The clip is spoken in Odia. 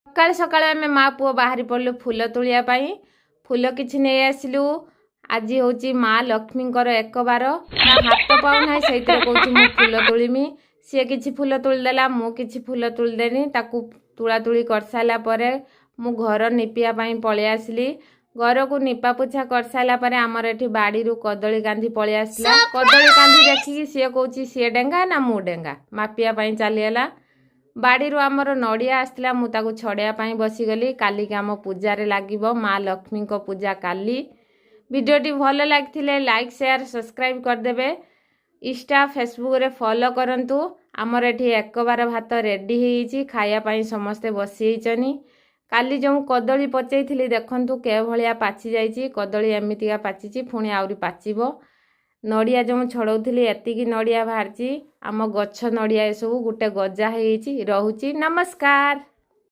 ସକାଳେ ସକାଳେ ଆମେ ମା ପୁଅ ବାହାରି ପଡ଼ିଲୁ ଫୁଲ ତୋଳିବା ପାଇଁ। ଫୁଲ କିଛି ନେଇ ଆସିଲୁ। ଆଜି ହେଉଛି ମା ଲକ୍ଷ୍ମୀଙ୍କର ଏକବାର। ତା ହାତ ପାଉନାହିଁ, ସେଇଥିରେ କହୁଛି ମୁଁ ଫୁଲ ତୋଳିମି। ସିଏ କିଛି ଫୁଲ ତୋଳିଦେଲା, ମୁଁ କିଛି ଫୁଲ ତୋଳିଦେନି। ତାକୁ ତୁଳା ତୁଳି କରିସାରିଲା ପରେ ମୁଁ ଘର ନିପିବା ପାଇଁ ପଳେଇ ଆସିଲି। ଘରକୁ ନିପା ପୋଛା କରିସାରିଲା ପରେ ଆମର ଏଠି ବାଡ଼ିରୁ କଦଳୀ କାନ୍ଧି ପଳେଇ ଆସିଲା। କଦଳୀ କାନ୍ଧି ଦେଖିକି ସିଏ କହୁଛି ସିଏ ଡେଙ୍ଗା ନା ମୁଁ ଡେଙ୍ଗା, ମାପିବା ପାଇଁ ଚାଲିଗଲା। ବାଡ଼ିରୁ ଆମର ନଡ଼ିଆ ଆସିଥିଲା, ମୁଁ ତାକୁ ଛଡ଼େଇବା ପାଇଁ ବସିଗଲି। କାଲିକି ଆମ ପୂଜାରେ ଲାଗିବ, ମା ଲକ୍ଷ୍ମୀଙ୍କ ପୂଜା କାଲି। ଭିଡ଼ିଓଟି ଭଲ ଲାଗିଥିଲେ ଲାଇକ୍, ସେୟାର, ସବସ୍କ୍ରାଇବ୍ କରିଦେବେ। ଇନଷ୍ଟା, ଫେସବୁକ୍ରେ ଫଲୋ କରନ୍ତୁ। ଆମର ଏଠି ଏକବାର ଭାତ ରେଡ଼ି ହେଇଯାଇଛି, ଖାଇବା ପାଇଁ ସମସ୍ତେ ବସିଯାଇଛନ୍ତି। କାଲି ଯେଉଁ କଦଳୀ ପଚେଇଥିଲି, ଦେଖନ୍ତୁ କେଉଁ ଭଳିଆ ପାଚି ଯାଇଛି କଦଳୀ। ଏମିତିକା ପାଚିଛି, ପୁଣି ଆହୁରି ପାଚିବ। ନଡ଼ିଆ ଯେଉଁ ଛଡ଼ଉଥିଲି, ଏତିକି ନଡ଼ିଆ ବାହାରିଛି। ଆମ ଗଛ ନଡ଼ିଆ ଏସବୁ ଗୋଟେ ଗଜା ହେଇଯାଇଛି। ରହୁଛି, ନମସ୍କାର।